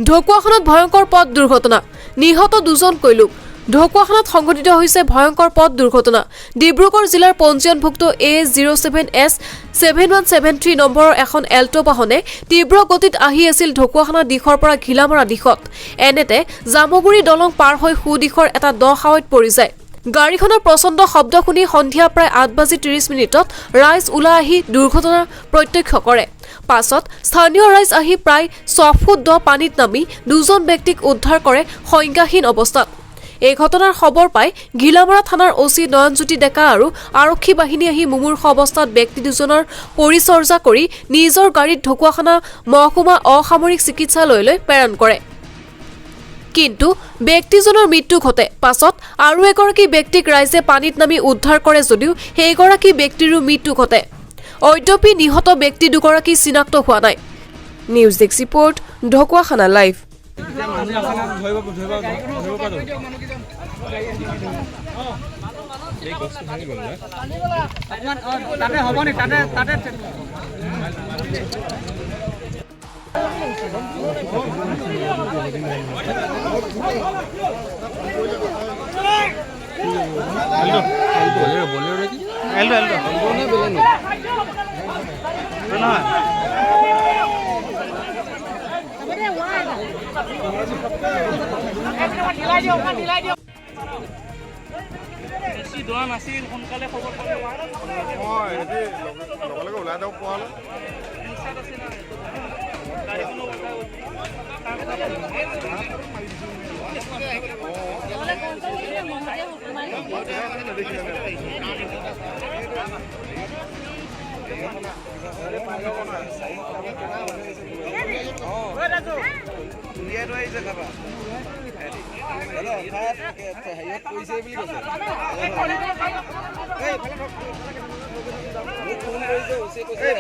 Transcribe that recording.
ঢকুৱাখনাত ভয়ংকৰ পথ দুৰ্ঘটনা, নিহত দুজনকৈ লোক। ঢকুৱাখনাত সংঘটিত হৈছে ভয়ংকৰ পথ দুৰ্ঘটনা। ডিব্ৰুগড় জিলাৰ পঞ্জীয়নভুক্ত A 07 S 7173 নম্বৰৰ এখন এল্ট' বাহনে তীব্ৰ গতিত আহি আছিল ঢকুৱাখনা দিশৰ পৰা ঘিলামৰা দিশত। এনেতে জামুগুৰি দলং পাৰ হৈ সোঁ দিশৰ এটা দ খাৱৈত পৰি যায়। গাড়ীখনৰ প্ৰচণ্ড শব্দ শুনি সন্ধিয়া প্ৰায় 8 বাজি 30 মিনিটত ৰাইজ ওলাই আহি দুৰ্ঘটনা প্ৰত্যক্ষ কৰে। পাছত স্থানীয় ৰাইজ আহি প্ৰায় 6 ফুট দ পানীত নামি দুজন ব্যক্তিক উদ্ধাৰ কৰে সংজ্ঞাহীন অৱস্থাত। এই ঘটনাৰ খবৰ পাই ঘিলামৰা থানাৰ অ' চি নয়নজ্যোতি ডেকা আৰু আৰক্ষী বাহিনী আহি মুমূৰ্ষ অৱস্থাত ব্যক্তি দুজনৰ পৰিচৰ্যা কৰি নিজৰ গাড়ীত ঢকুৱাখনা মহকুমা অসামৰিক চিকিৎসালয়লৈ প্ৰেৰণ কৰে। কিন্তু ব্যক্তিজনৰ মৃত্যু ঘটে। পাছত আৰু এগৰাকী ব্যক্তিক ৰাইজে পানীত নামি উদ্ধাৰ কৰে যদিও সেইগৰাকী ব্যক্তিৰো মৃত্যু ঘটে। অদ্যপি নিহত ব্যক্তি দুগৰাকী চিনাক্ত হোৱা নাই। News desk report, Dhakuakhana live. ধৰিব ধৰিব ধৰিব পাৰোঁ। এই গছটো ভাঙি গ'ল না? তাতে হ'ব নি? তাতে তাতে। বলেৰ বলেৰ নেকি? এল্টো এল্টো নহয়। বেছি দোৱা নাছিল, সোনকালে খবৰ পালে। অঁ, সিহঁতি লগে লগে ওলাই যাব পৰা হ'লে। গাড়ীখনো ওলাই এই,